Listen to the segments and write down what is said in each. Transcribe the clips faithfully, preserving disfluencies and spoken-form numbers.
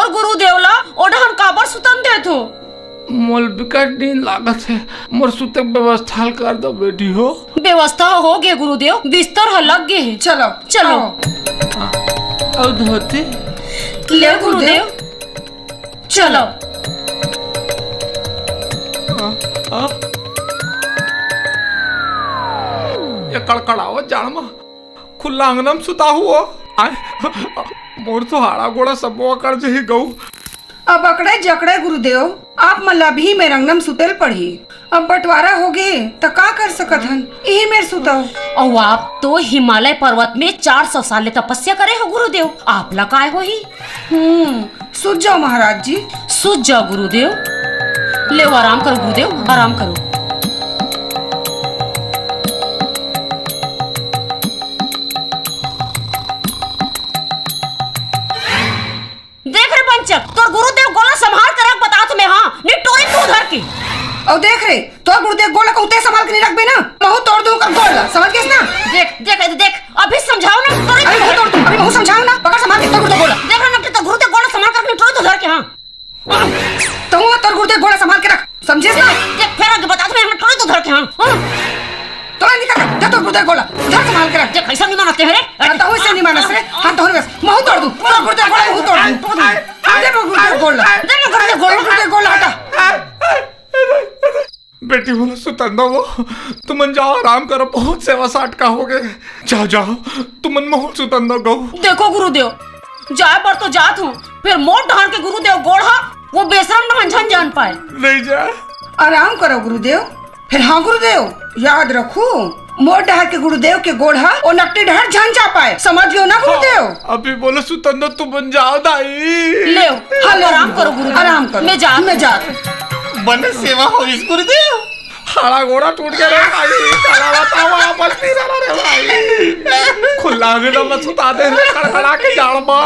गुरुदेव ला ओ डहन काबर सुतन देथो? मोल बिकट नींद लागत हे, मोर सुते के व्यवस्था ल कर दो बेटी हो। व्यवस्था हो गे गुरुदेव, बिस्तर ह लग गे हे। चलो, चलो। आओ। अउ धोती? ले गुरुदेव, चलो। आ, आ। ये कड़कड़ावत जाड़ म खुल्ला अंगना म सुता हुआ। आय, मोर तो हाड़ा गोड़ा सब अकड़ जही गऊ। अब अकड़े जकड़े गुरुदेव, आप मन ला अभी मेर अंगना म सुते ल पड़ही। अब बंटवारा होगे, त का कर सकत हन? इही मेर सुतव। अउ आप तो हिमालय पर्वत में चार सौ साल ले तपस्या करे हो गुरुदेव, आप ला काय होही? हम्म, सुत जाओ महाराज जी। सुत जाओ गुरुदेव। लेव, आराम करो गुरुदेव, आराम करो। देख रे बंचक, तोर गुरुदेव गोला संभाल के रख, बतात में, हाँ, निटोरी तू धर के। अउ देख रे, तोर गुरुदेव गोला कहूँ ते संभाल के नहीं रखबे ना, महू तोड़ दूं ओकर गोला, समझ गेस ना? देख, देख, देख, अभी समझाओ ना, निटोरी अभी तू महू धर तोड़ दूं, अभी महू समझाओ ना, पकड़ संभाल के तोर गुरुदेव गोला। देख रे नकटी, तोर गुरुदेव गोला संभाल के रख, निटोरी तू धर के, हाँ। तहूँ तोर गुरुदेव गोला संभाल के रख, समझेस ना? देख, फेर आगे बतात में, निटोरी तू धर के, हाँ, हाँ। तोला निकल, जा तोर गुरुदेव गोला, धर संभाल के रख। देख, ऐसा नहीं मानते हैं रे। हाँ, तहूँ ऐसे नहीं मानस रे। हाँ, तहूँ बस, महू तोड़ दूं। तोर गुरुदेव गोला, महू तोड़ दूं। दे मोर गुरुदेव गोला। दे मोर गुरुदेव गोला। मोर गुरुदेव गोला हटा। बेटी बोला, सुतन दो वो। तुमन जाओ, आराम करो, बहुत सेवा साटका हो गए। जाओ, जाओ, तुमन महू सुतन दो गऊ। देखो गुरुदेव, जाए बर तो जात हूँ, फेर मोर डहर के गुरुदेव गोड़ हा, वो बेसरम डहन झन जान पाए। नहीं जा। आराम करो गुरुदेव। फेर हाँ गुरुदेव, याद रखू, मोर डहर के गुरुदेव के गोड़ हा, ओ नकटी डहर झन जा पाए। समझ गेव ना गुरुदेव? हाँ, अभी बोले सुतन दो, तुमन जाओ दाई। लेव, हाँ, लेव, आराम करो गुरुदेव। आराम करो। मैं जात मैं हूँ। जात हूँ। बने सेवा होइस गुरुदेव। हाड़ा गोड़ा टूट गया रे भाई, काला बतावा, बस नहीं रहा रे भाई। खुला अंगना में सुता दे रे, कड़कड़ा के जाड़ मा।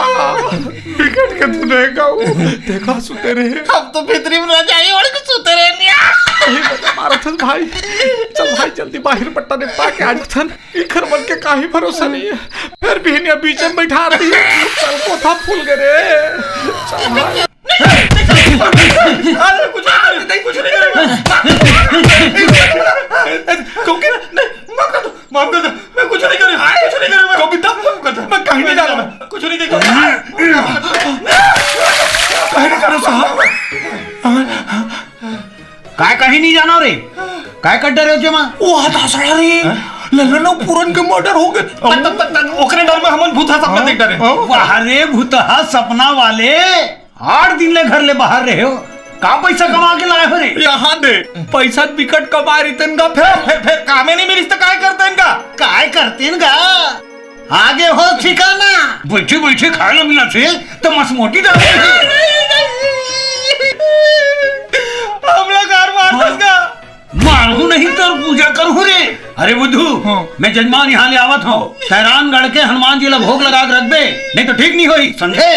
बिकट के तू नहीं गाऊ, देखा सुते रहे। हम तो भीतरी में रजाई ओढ़ के सुते रहे निया। यही बता मारा था भाई। चल भाई, जल्दी बाहर पट्टा निपटा के आ जाथन। इखर मन के काही भरोसा नहीं है। फिर भी हिनिया बीच में बैठा रही है। चल, कोठा फूल गए रे। चल भाई। अरे, कुछ नहीं करे, नहीं, कुछ नहीं करे। क्योंकि नहीं, माफ कर दो, माफ कर दो, मैं कुछ नहीं करे, कुछ नहीं करे, मैं कविता, माफ कर दो। मैं कहीं नहीं जा रहा, कुछ नहीं देखा। कहीं नहीं जा रहा साहब। काय कहीं नहीं जाना रे? काय कर डरे हो जेमा? वो हताशा रे। हैं? ललन अउ पूरन के मर्डर हो गए। त-, त-, त-, त-, ओकरे डर में हमन भूतहा सपना हाँ? देख डरे। हाँ? वाह रे भूतहा सपना वाले, आठ दिन ले घर ले बाहर रहे हो, का पैसा कमा के लाए हो रे? यहाँ दे, पैसा बिकट कमा रही तेन का फेर। फेर, फेर कामे नहीं मिलिस त काय करते इनका? काय करते इनका? आगे हो ठिकाना। बैठे बैठे खाए ला मिला थे, तो मस मोटी डाल। हमला कार मार दस का। मारू नहीं तो पूजा करू रे। अरे बुद्धू, हाँ। मैं जजमान यहाँ ले आवत हूँ। तैरानगढ़ के हनुमान जी ला भोग लगा के रख दे, नहीं तो ठीक नहीं होई, समझे?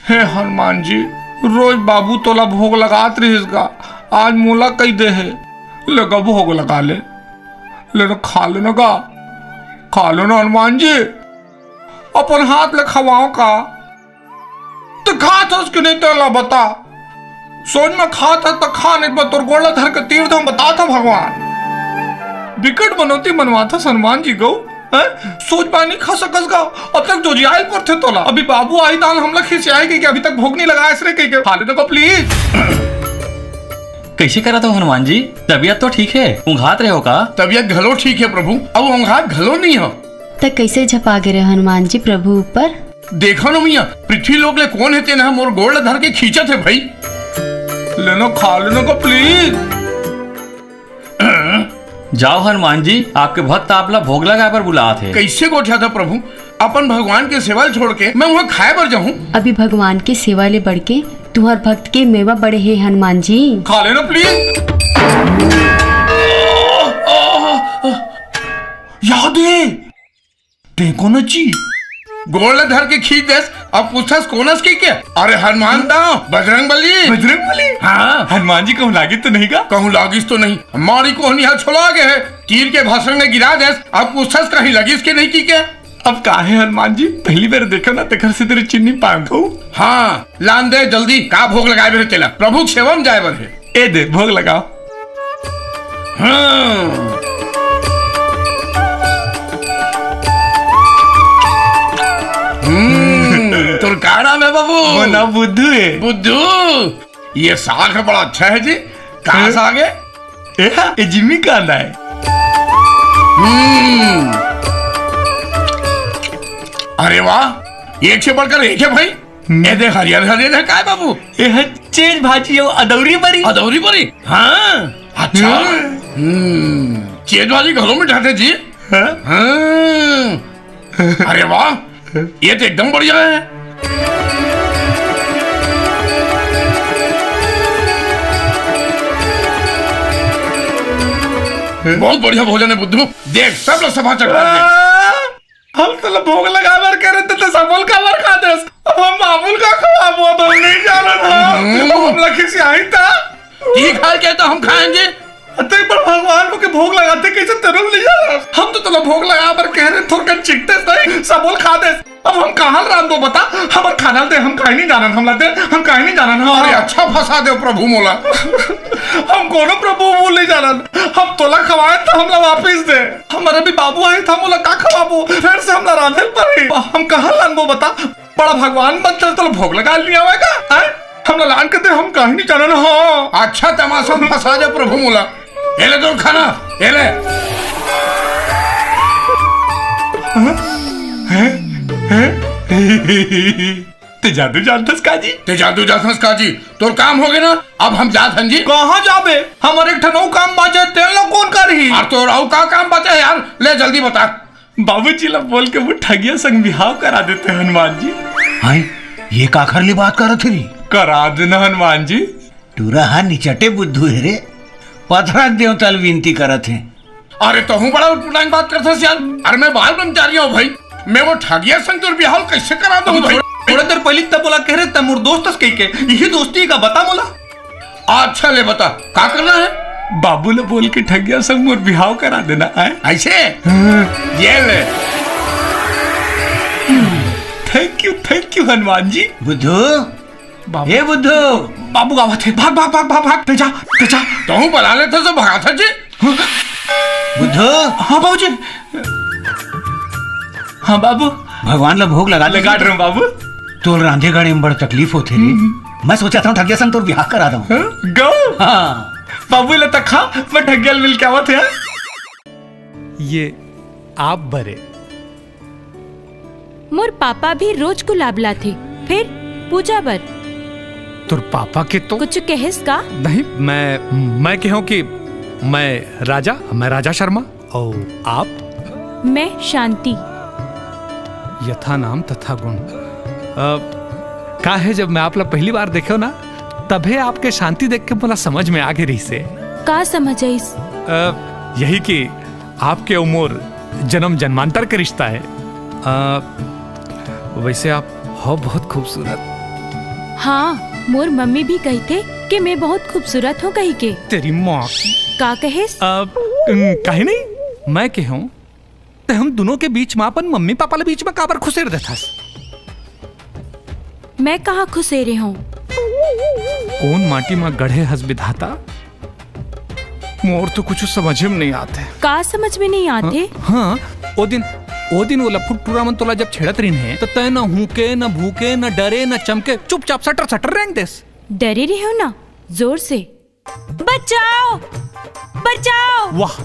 हे हनुमान जी, रोज बाबू तोला भोग लगात रहिस गा, आज मोला कही दे हे, ले गा भोग लगा ले, ले न खा ले न गा, खा ले न हनुमान जी, अपन हाथ ले खवाओ का? तो खात हस कि नहीं तेला बता, सोच में खात हस तो खा, नहीं तो तोर गोड़ धर के तीर दम बता था भगवान। बिकट मनौती मनवाथस हनुमान जी गऊ। हैं? सोच पाए नहीं खा सकस गा। अब तक जोजियाइल पर थे तोला। अभी बाबू आई तान हमला खिसियाए के, कि अभी तक भोग नहीं लगाए रे कह के। हाले तो प्लीज। कैसे करा था हनुमान जी? तबीयत तो ठीक है, ऊँघात रहे हो का? तबीयत घलो ठीक है प्रभु, अब ऊँघात घलो नहीं हो। त कैसे झपा गे रहे हनुमान जी प्रभु ऊपर? देखो ना मैया, पृथ्वी लोक ले कोन हे तेन ह मोर गोड़ ल धर के खींचत हे भाई। लेनो खा लेनो का प्लीज। जाओ हनुमान जी, आपके भक्त आपला भोग लगाए बर बुलात हे। कैसे गोठिया था प्रभु, अपन भगवान के सेवा ल छोड़ के मैं वहाँ खाए बर जाहूँ? अभी भगवान के सेवा ले बढ़ के तुहर भक्त के मेवा बड़े हे हनुमान जी। खा लेनो प्लीज। याद हे, ते कोन ची? गोड़ ल धर के खींच देस, अब पूछस कोन अस कहिके? अरे हनुमान दाव, बजरंग बली। बजरंग बली? हाँ। हनुमान जी कहूँ लागिस तो नहीं गा? कहूँ लागिस तो नहीं। मारी कोहनी हा छोला गे हे, तीर के भसड़ में गिरा देस, अब पूछस कहीं लगिस के नहीं कहिके? अब काहे हनुमान जी, पहली बार देखो ना, तेकर से तेरे चिन्नी पांग हो। हाँ, लान दे जल्दी, का भोग लगाए बर हे तेला? प्रभु के सेवा में जाए बर हे। ए दे, भोग लगाओ। हाँ। हम्म, तोर का नाम हे बाबू? मोर नाम बुद्धू हे। बुद्धू, ये साग ह बड़ा अच्छा हे जी। का हाँ? साग हे? ए, ए जिमी कांदा हे। हम्म। अरे वाह, एक से बढ़कर एक हे भाई। हम्म। ए देख, हरियर हरियर हे, काय बाबू? ए ह चेज भाजी अउ अदौरी बरी। अदौरी बरी? हाँ, अच्छा। हम्म। हम्म, चेज भाजी घलो में ढाते जी। हाँ? हाँ। अरे वाह, ये तो एकदम बढ़िया हे। बहुत बढ़िया भोजन हे बुद्धू। देख, सब लोग सभा चढ़ा दे। हम तोला भोग लगाए बर कहे रहे, त सबो ल काबर खा देस? अब हम बाबू ल का खवाबो? अब हम नहीं जानत हन। हम्म। अब हमला खिसियाही त? ठीक है, क्या तो हम खाएंगे? अते पर भगवान होके भोग लगाथे, कइसे तेरो ल नहीं जानत? हम तो तोला भोग लगाए बर कहे रहे, थोरकन चिखतेस नहीं, सबो ल खा देस। अब हम कहाँ ल रांधबो बता? हमर खाना ल दे, हम काहे नहीं जानन, हमला दे, हम काहे नहीं जानन। हाँ। अरे अच्छा फंसा दे प्रभु मोला। हम कोनो प्रभु वो नहीं जानन, हम तोला खवाए त हमला वापिस दे। हमर अभी बाबू आही त हम ओला का खवाबो? फेर से हमला रांधे ल परही। हम कहाँ लानबो बता? बड़ा भगवान बनथे तोला भोग लगा लिया आवेगा, हैं? हमला लान के दे, हम काहे नहीं जानन। हाँ। अच्छा तमाशा में फंसा दे प्रभु मोला। ए ले तोर खाना, ए ले। हैं? हैं? हैं? ते जादू जानथस का जी? ते जादू जानथस का जी? तोर काम होगे ना, अब हम जात हन जी। कहाँ जाबे? हमर एक ठन अउ काम बाचे, तेन ला कोन करही? अउ तोर अउ का काम बाचे हे यार? ले जल्दी बता। बाबूजी ला बोल के वो ठगिया संग बिहाव करा देते हनुमान जी। हाय, ये काखर ले बात करत हे रे? करा देना हनुमान जी। टूरा हा निचटे बुद्धू हे रे, पथरा देवता ल विनती करत हे। अरे तहूँ बड़ा उटपटांग बात करथस यार। अरे मैं बाल ब्रह्मचारी हूँ भाई, मैं वो ठगिया संग तोर बिहाव कइसे करा दूँ भाई? थोड़ा देर पहली तब बोला कहे रहे, तब मोर दोस्त हस कहिके, यही दोस्ती का बता मोला। अच्छा ले बता, का करना हे? बाबू ल बोल के ठगिया संग मोर बिहाव करा देना हे। ऐसे? हाँ। ये ले। Thank you, thank you Hanuman ji. बुद्धू, बाबू। ए बुद्धू। बाबू आवत हे, भाग, भाग, भाग, भाग, भाग, तेजा, तेजा। तहूँ बला लेथस त भगाथस जी। बुद्धू। हाँ बाबूजी। हाँ बाबू। भगवान ला भोग लगा दे। लगा रहे हूँ बाबू। तोर रांधे गढ़े में बड़ तकलीफ होथे रे। हम्म। मैं सोचत हूँ ठगिया संग तोर बिहाव करा दूँ। हाँ, गो। हाँ। बाबू ले तक खा, मैं ठगिया ल मिल के आवत हे। ये आप बरे। मोर पापा भी रोज गुलाब लाथे, फेर पूजा बर। तोर पापा के तो कुछ कहेस का? नहीं, मैं, मैं कहूँ कि मैं राजा, मैं राजा शर्मा। अउ आप? मैं शांति। यथा नाम तथा गुण। अ, का हे, जब मैं आप ला पहली बार देखेंव ना, तभे आपके शांति देख के मोला समझ में आगे रहिसे। का समझ आइस? अ, यही कि आपके अउ मोर जन्म जन्मांतर के रिश्ता हे। अ, वैसे आप हो बहुत खूबसूरत। हाँ, मोर मम्मी भी कहिथे कि मैं बहुत खूबसूरत हूँ कहिके। तेरी माँ की। का कहेस? अ, उम, कहीं नहीं, मैं कहूँ, ते हम दुनों के बीच में अपन मम्मी पापा ले बीच में काबर खुसेर देथस? मैं कहाँ खुसेरे हूँ? कोन माटी में गढ़े हस विधाता? मोर तो कुछ समझ में नहीं आथे। का समझ में नहीं आथे? हाँ, हाँ, ओ दिन, ओ दिन वो लफुट टूरा मन तोला जब छेड़त रहिन हे, तो तय न हूके, न भूके, न डरे, न चमके, चुपचाप सटर सटर रेंग देस। डरे रहे हो ना, जोर से। बचाओ, बचाओ। वाह,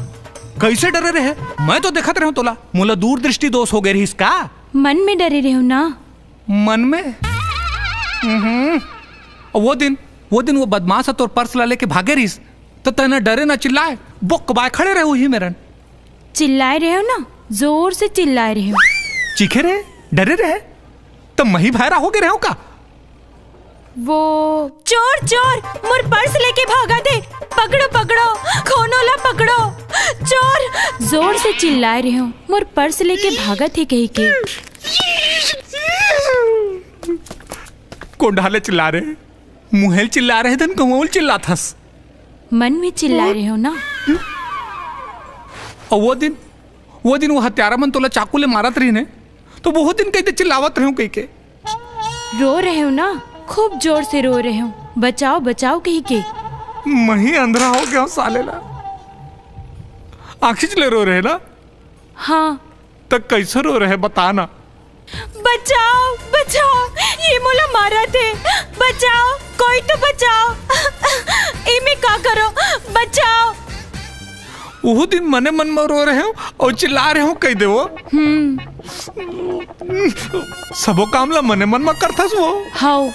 कैसे डरे रहे? मैं तो देखत रहे हूँ तोला, मोला दूरदृष्टि दोष हो गए रहिस का? मन में डरे रहे हो ना। मन में? हम्म। वो दिन, वो दिन वो बदमाश ह तोर पर्स ला लेके भागे रहिस, त तैं न डरे न चिल्लाए, बोक बाय खड़े रहे उही मेरन। चिल्लाए रहे हो ना, जोर से चिल्लाए रहे हो। चीखे रहे, डरे रहे, त मही भैरा हो गए रहे हो का? वो चोर, चोर, मोर पर्स लेके भागत हे, पकड़ो, पकड़ो, कोनो ला पकड़ो, चोर। जोर से चिल्लाए रहे हो, मोर पर्स लेके भागत हे कहिके। कोन डाले चिल्ला रहे? मुँहे ल चिल्ला रहे धन कहूँ ल चिल्लाथस। मन में चिल्ला रहे हो ना। अउ वो दिन, वो दिन वो हत्यारा मन तोला चाकू ले मारत रहिन हे, तो बहुत दिन कहिथे चिल्लावत रहेंव कहिके। रो रहेंव ना, खूब जोर से रो रहेंव, बचाव बचाव कहिके। मही अंधरा हो गेंव साले ला। आँखीच ले रो रहे ना? हाँ। त कइसे रो रहे, बता ना। बचाव, बचाव, ये मोला मारत हे। बचाव, कोई तो बचाव। एमे का करों, बचाव। उहू दिन मने मन म रो रहेंव अउ चिल्ला रहेंव, कहि देवों। हम्म। सबो काम ला मने मन म करथस वो। हव।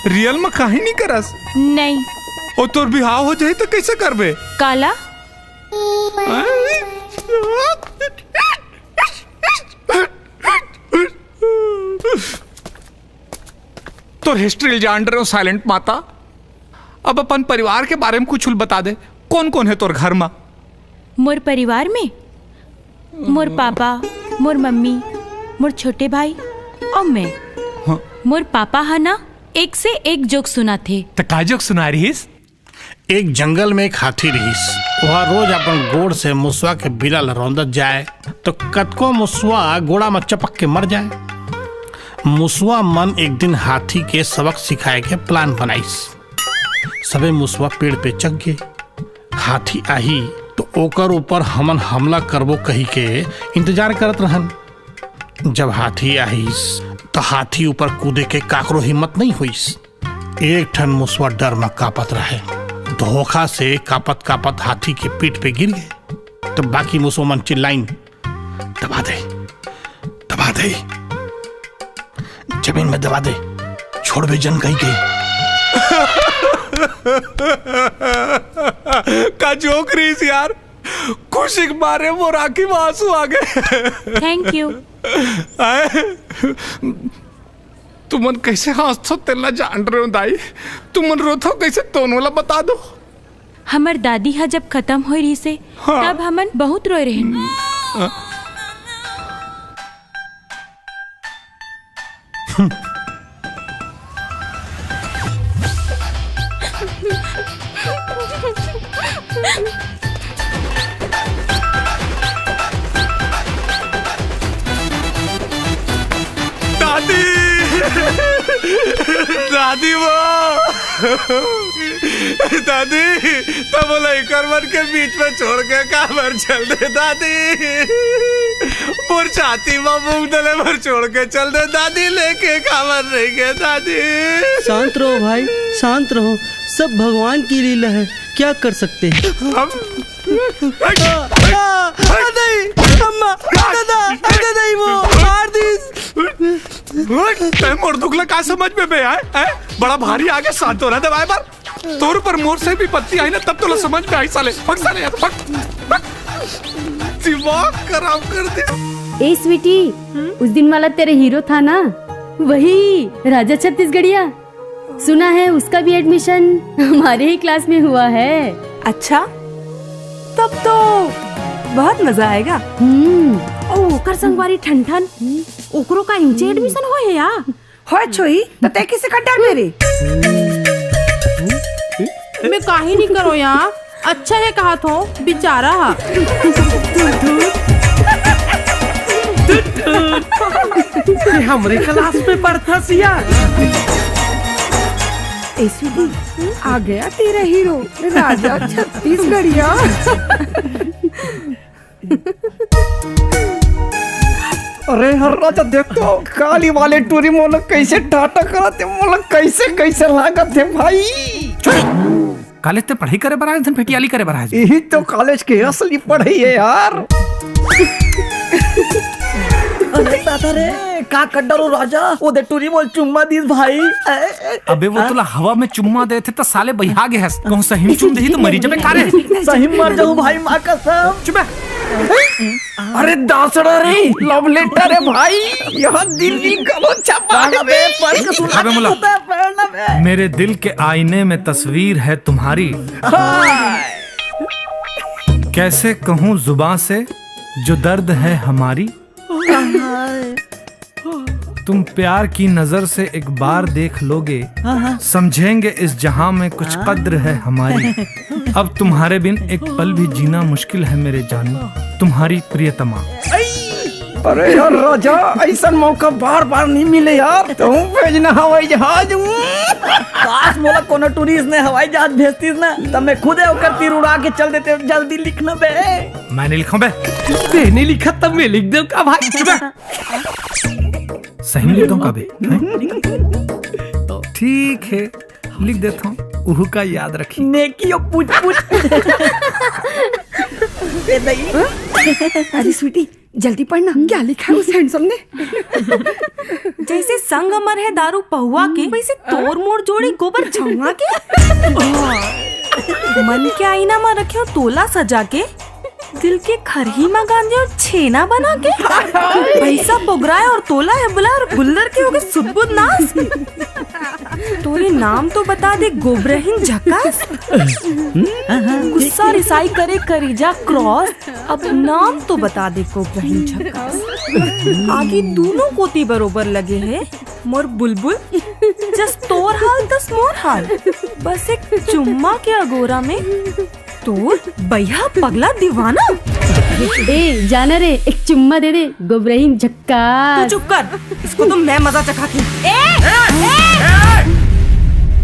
Real म काहीं नइ करस। नहीं। अउ तोर बिहाव हो जाही त कइसे करबे? काला? तोर history ल जान रहेंव, silent माता। अब अपन परिवार के बारे म कुछ ल बता दे, कोन कोन हे तोर घर म? मोर परिवार में मोर पापा, मोर मम्मी, मोर छोटे भाई अउ मैं। हाँ। मोर पापा ह ना एक से एक जोक सुनाथे। त का जोक सुनाय रिहिस? एक जंगल में एक हाथी रिहिस। ओहा रोज अपन गोड़ से मुसवा के बिला ल रौंदत जाय, तो कतको मुसवा गोड़ा म चपक के मर जाय। मुसवा मन एक दिन हाथी के सबक सिखाय के plan बनाइस। सबे मुसवा पेड़ पे चघ गे। हाथी आही तो ओकर ऊपर हमन हमला करबो कहि के इंतजार करत रहन। जब हाथी आहिस, तो हाथी ऊपर कूदे के काकरो हिम्मत नइ होइस। एक ठन मुसवा डर म कांपत रहे, धोखा से कांपत कांपत हाथी के पीठ पे गिर गे। तो बाकी मुसवा मन चिल्लाइन, "दबा दे, दबा दे, जमीन में दबा दे, छोड़बे झन" कहि के। का जोक रिहिस यार, खुशी के मारे मोर आँखी म आंसू आ गे। Thank you। आय, तुमन कइसे हंसथो तेला जान रहेंव दाई, तुमन रोथो कइसे तोनो ला बता दो। हमर दादी ह जब खतम होय रिहिसे, हाँ। तब हमन बहुत रोय रहेन। हाँ। दादी, दादी वो, दादी, त मोला इकर मन के बीच में छोड़ के काबर चल दे दादी? मोर छाती म मूंग दले बर छोड़ के चल दे दादी, लेके काबर नइ गे दादी? शांत रहो भाई, शांत रहो, सब भगवान की लीला है, क्या कर सकते हैं। हम आ, आ, आ, नहीं, अम्मा, आ, दादा, आ, दादा, वो मार दिस। तैं मोर दुख ला का समझबे बे, हैं? हैं? बड़ा भारी आगे सांत्वना देवाय बर। तोर ऊपर मोर से विपत्ति आही ना, तब तोला समझ में आही साले। भग साले यहाँ से, भग, भग। दिमाग खराब कर दे। ए स्वीटी, उस दिन वाला तेरे हीरो था ना, वही राजा छत्तीसगढ़िया। सुना है उसका भी एडमिशन हमारे ही क्लास में हुआ है। अच्छा, तब तो बहुत मजा आएगा। हम्म। ओ, ओकर संगवारी ठनठन, ओकरो का इंचे एडमिशन होए हे या? होए छोई, त तैं किसे कर डरबे रे? मैं काहे नहीं करो यार, अच्छा हे कहा थो बेचारा हा। ये हमरे क्लास में पढ़ता सिया। ऐसी भी आ गया तेरा हीरो, राजा छत्तीसगढ़िया। अरे हर राजा, देख तो काली वाले टूरी मोला कैसे टाटा करत हे, मोला कैसे कैसे लागत हे भाई। कॉलेज ते पढ़ाई करे बर आए, धन फेटियाली करे बर आए। यही तो कॉलेज के असली पढ़ाई है यार। अरे दादा रे, का कर डारो राजा, वो दे टूरी मोला चुम्मा दीस भाई। अबे वो तोला हवा में चुम्मा देथे त साले बइहा गे हस। कहूं सही में चुम देही त मरी जबे का रे। सही में मर जाऊं भाई, माँ कसम। चुप बे। अरे दासड़ा रे, love letter है भाई। यहाँ दिल्ली कबो छपा है बे, पढ़ के सुना अबे मुला। होता है, पढ़ना बे। मेरे दिल के आईने में तस्वीर है तुम्हारी। हाय। कैसे कहूँ जुबां से जो दर्द है हमारी। तुम प्यार की नजर से एक बार देख लोगे, हाँ, हाँ। समझेंगे इस जहां में कुछ हाँ। कद्र है हमारी। अब तुम्हारे बिन एक पल भी जीना मुश्किल है मेरे जानू, तुम्हारी प्रियतमा। आई! अरे यार राजा, अइसन मौका बार बार नहीं मिले यार। तहूँ भेजना हवाई जहाज। काश मोला कोनो टूरिस्ट ने हवाई जहाज भेजतीस ना, तब मैं खुदे ओकर तीर उड़ा के चल देते। जल्दी लिखना बे। मैं नहीं लिखूं बे। ते नहीं लिखा तब मैं लिख देव का भाई? चुप बे। सही में लिख दूं का बे? हैं? ठीक है, लिख देता हूँ। उहू का याद रखी। नेकी ओ पूछ पूछ। ए दई। अरे स्वीटी, जल्दी पढ़ना, क्या लिखा है उस हैंडसम ने? जैसे संग अमर है दारू पहुआ के, वैसे तोर मोर जोड़ी गोबर छौआ के। मन के आईना में रखे हो तोला सजा के, दिल के खरही में गांजे और छेना बना के। पैसा बोगराए और तोला है बुला और गुल्लर के होगे सुदबुद नाश। तोरे नाम तो बता दे गोबरहीन झकास। गुस्सा रिसाई करे करीजा क्रॉस। अब नाम तो बता दे गोबरहीन झकास। आगी दूनों कोती बरोबर लगे है मोर बुलबुल। जस तोर हाल तस मोर हाल। बस एक चुम्मा के अगोरा में तोर बइहा पगला दीवाना। ए जाना रे, एक चुम्मा दे दे गोबरहीन झक्कास। तू चुप कर, इसको तो मैं मजा चखाती हूँ। ए, ए, ए,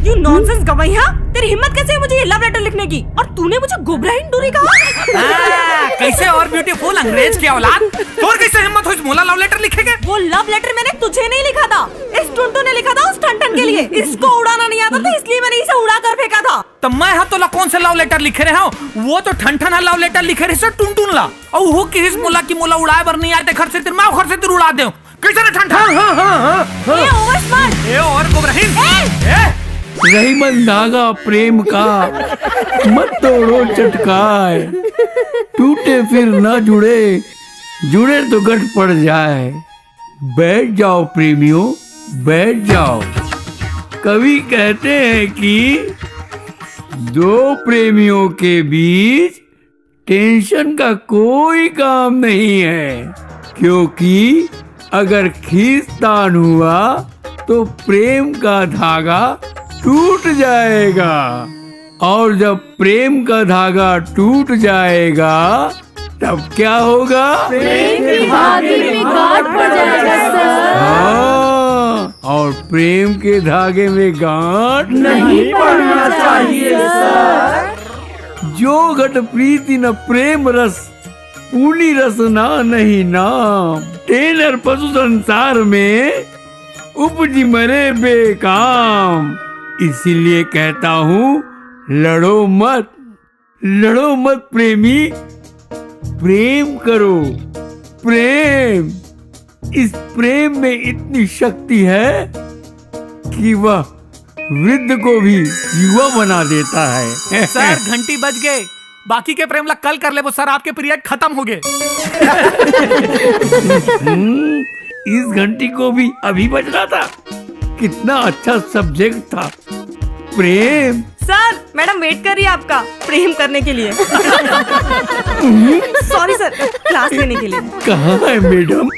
you nonsense गवैया, तेरी हिम्मत कैसे है मुझे ये लव लेटर लिखने की? और तूने मुझे गोबरहीन टूरी कहा? हाँ, कैसे और ब्यूटीफुल अंग्रेज की औलाद, तोर कैसे हिम्मत होइस मोला लव लेटर लिखे के? वो लव लेटर मैंने तुझे नहीं लिखा था, इस टुनटुन ने लिखा था उस ठनठन के लिए। इसको उड़ाना नहीं आता था, इसलिए मैंने इसे उड़ा कर फेंका था। त मैं ह तोला कोन से लव लेटर लिखे रहे हूँ? वो तो ठनठन ह लव लेटर लिखे रहिस टुनटुन ला, अउ वो किहिस मोला कि मोला उड़ाए बर नहीं आए, तेखर सेती मैं ओखर सेती उड़ा देव। कैसे रे ठनठन? हाँ, हाँ, हाँ, हाँ, हाँ। ये ओवर स्मार्ट। ये ओवर गोबरहीन। ए! ए! रही मन धागा प्रेम का, मत तोड़ो चटकाए, टूटे फिर ना जुड़े, जुड़े तो गठ पड़ जाए। बैठ जाओ प्रेमियों, बैठ जाओ। कवि कहते हैं कि दो प्रेमियों के बीच टेंशन का कोई काम नहीं है, क्योंकि अगर खींचतान हुआ तो प्रेम का धागा टूट जाएगा, और जब प्रेम का धागा टूट जाएगा तब क्या होगा? प्रेम के धागे में गांठ पड़ जाएगा सर। हाँ, और प्रेम के धागे में गांठ नहीं पड़ना चाहिए सर। जो घट प्रीति न प्रेम रस, पूनी रस ना नहीं नाम। टेनर पशु संसार में उपजी मरे बेकाम। इसीलिए कहता हूँ, लड़ो मत, लड़ो मत प्रेमी, प्रेम करो। प्रेम, इस प्रेम में इतनी शक्ति है कि वह वृद्ध को भी युवा बना देता है। सर, घंटी बज गए, बाकी के प्रेम ला कल कर लेबो सर, आपके पीरियड खत्म हो गए। हम्म, इस घंटी को भी अभी बजना था। कितना अच्छा सब्जेक्ट था प्रेम। सर, मैडम वेट कर रही है आपका प्रेम करने के लिए। सॉरी सर, क्लास लेने के लिए। कहाँ है मैडम?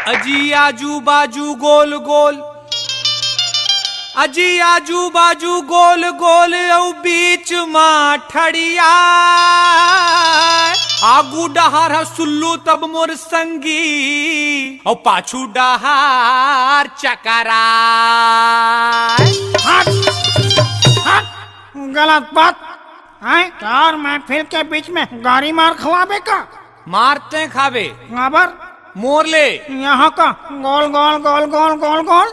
अजी आजू बाजू गोल गोल, अजी आजू बाजू गोल गोल, अउ बीच मा ठड़िया। आगू डहार ह सुल्लू तब मोर संगी, अउ पाछू डहार चकरा। हट, हट, गलत बात। हैं? चार महफिल के बीच में गारी मार खवाबे का? मार तैं खाबे। काबर? मोर ले। यहाँ का गोल गोल गोल गोल गोल गोल।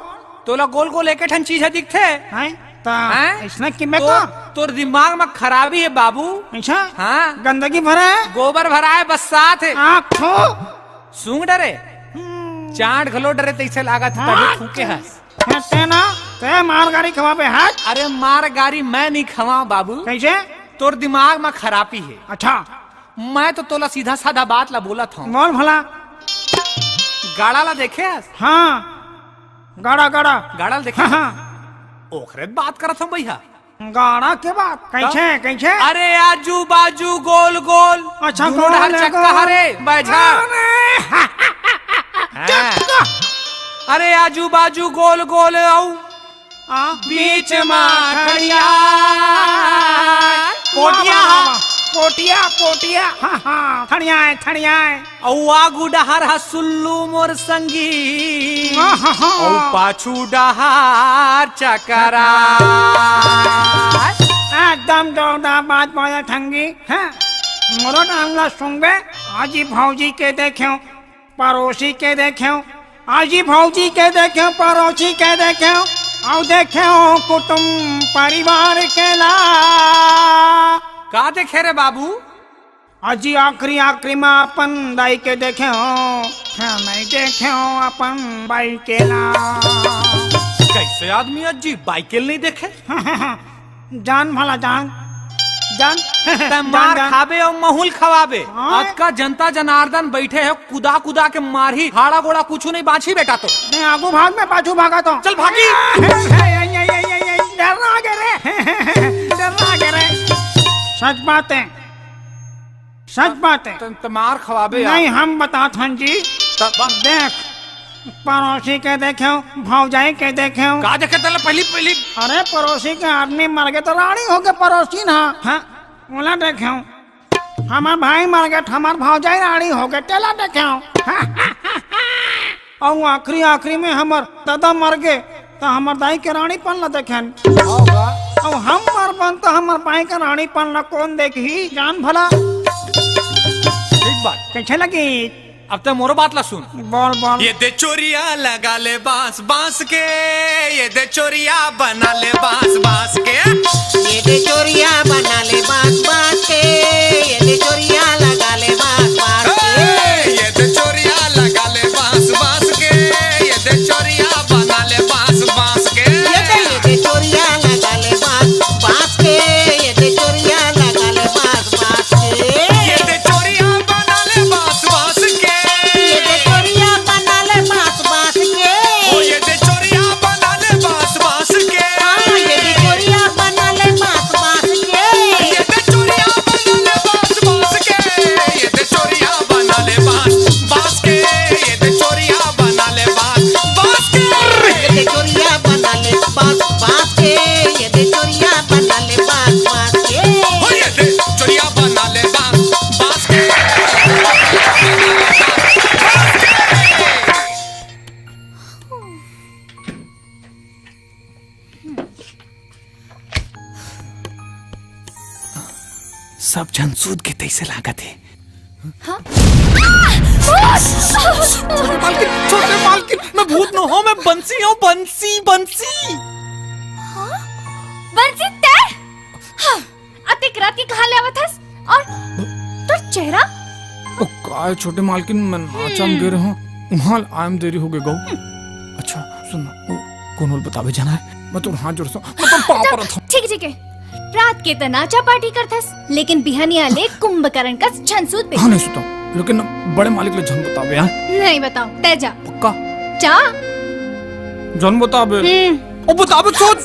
तोला गोल गोल एके ठन चीज ह दिखथे। हैं? त हैं? अइसने किबे तोर, का? तोर दिमाग म खराबी हे बाबू। अच्छा? हाँ। गंदगी भरा हे? गोबर भरा हे, बस्सात हे। आँख थू। सूंघ डरे? हम्म। चांट घलो डरे तइसे लागत हे, हाँ। तभी थूके हस। हैं, तैं ना, तैं मार गारी खवाबे, हट। अरे मार गारी मैं नहीं खवाऊं बाबू। कैसे? तोर दिमाग म खराबी हे। अच्छा। मैं तो तोला सीधा साधा बात ला बोलत हूँ। बोल भला। गाड़ा ला देखे हस? हाँ, गाड़ा, गाड़ा। गाड़ा ला देखे हाँ, हस? हाँ। ओखरे बात करत हूँ भैया। गाड़ा के बात? कइसे, कइसे? अरे आजू बाजू गोल गोल, अच्छा, दुनों गोल डहर चक्का गोल। हरे, बैझा। अरे, हाँ। चक्का। अरे आजू बाजू गोल गोल अउ आ? बीच मा खड़िया। वाह, कोटिया। वाह, वाह, वाह। कोटिया, कोटिया। हाँ, हाँ, खड़िया है, खड़िया है। अउ आगू डहर ह सुल्लू मोर संगी। हाँ, हाँ, हाँ। अउ पाछू डहर चकरा। एकदम जोरदार बात बोले ठंगी। हाँ, मोरो नाम ला सुनबे, आजी भौजी के देखेंव, परोसी के देखेंव, आजी भौजी के देखेंव, परोसी के देखेंव, अउ देखेंव कुटुम परिवार के ला। का देखे रे बाबू? अजी आखिरी आखिरी मा अपन दाई के देखेंव, फेर नइ देखेंव अपन बाई के ला। कइसे आदमी अजी बाई के ल नइ देखे? जान भला जान, जान। तैं जान, मार जान। खाबे अउ महूं ल खवाबे। हाँ। अतका जनता जनार्दन बइठे हे, कुदा कुदा के मारही, हाड़ा गोड़ा कुछू नइ बांचही बेटा तो। मैं आगू भाग, मैं पाछू भागत हंव। चल भागी। डरना गे रे, डरना गे रे। सच बात हे, सच बात हे। त, त मार खवाबे यार। नहीं, हम बतात हन जी। तब देख, परोसी के देखेंव, भौजाई के देखेंव। का देखे तैं ला पहिली, पहिली? अरे, परोसी के आदमी मर गे त राड़ी होगे परोसी ना, हाँ, ओला देखेंव। हमर भाई मर गे त हमर भौजाई राड़ी होगे, तेला देखेंव। अउ आखिरी, आखिरी में हमर ददा मर गे, त हमर दाई के राड़ीपन ला देखेन। अउ हम मरबन, त हमर बाई के राड़ीपन ला कोन देखही, जान भला? ठीक बात। कइसे लगिस? अब तैं मोरो बात ला सुन। बोल, बोल। ये दे चोरिया लगा ले बांस, बांस के, ये दे चोरिया बना ले बांस, बांस के। ये दे चोरिया बना ले बांस, बांस के, ये दे चोरिया लगा ले बांस, बांस के। ए, ये दे चोरिया लगा ले बांस, बांस के, ये दे चोरिया बना ले बांस, बांस के। ये दे, ये दे चोरिया लगा ले बांस, बांस के, ये दे चोरिया लगा ले बांस, बांस के। ये दे चोरिया बना ले बांस, बांस के। ये दे चोरिया बना ले बांस, बांस के। ओ ये दे चोरिया बना ले बांस, बांस के। हाँ, ये दे चोरिया बना ले बांस, बांस के। ये दे चोरिया बना ले बांस, बांस के। ये दे चोरिया बना ले बांस, बांस के। ये दे चोरिया बना ले बांस, बांस के। ये दे चोरिया बना ले बांस, बांस के। ये दे चोरिया बना ले बांस, बांस के। हो ये दे चोरिया बना ले बांस, बांस के। सब झन सूत गे तइसे लागत हे। हाँ? छोटे मालकिन, छोटे मालकिन, मैं भूत नोहंव, मैं बंसी हंव, बंसी, बंसी। हाँ? बंसी तैं? हाँ, अतेक रात के कहाँ ले आवत हस? अउ तोर चेहरा? ओ, काय छोटे मालकिन, मैं नाचा म गे रहेंव, उहाँ ले आय म देरी होगे गऊ। अच्छा, सुन ना, ओ, कोनो ल बताबे झन हे, मैं तोर हाथ जोड़त हंव, मैं तोर पाँव परत हंव। ठीक, ठीक हे। रात के त नाचा पार्टी करथस, लेकिन बिहनिया ले कुंभकर्ण कस झन सूतबे। हाँ, नइ सूतंव, लेकिन बड़े मालिक ले झन बताबे, हाँ? नइ बतांव, तैं जा। पक्का? जा। झन बताबे। हम्म। ओ, बताबे, सोच।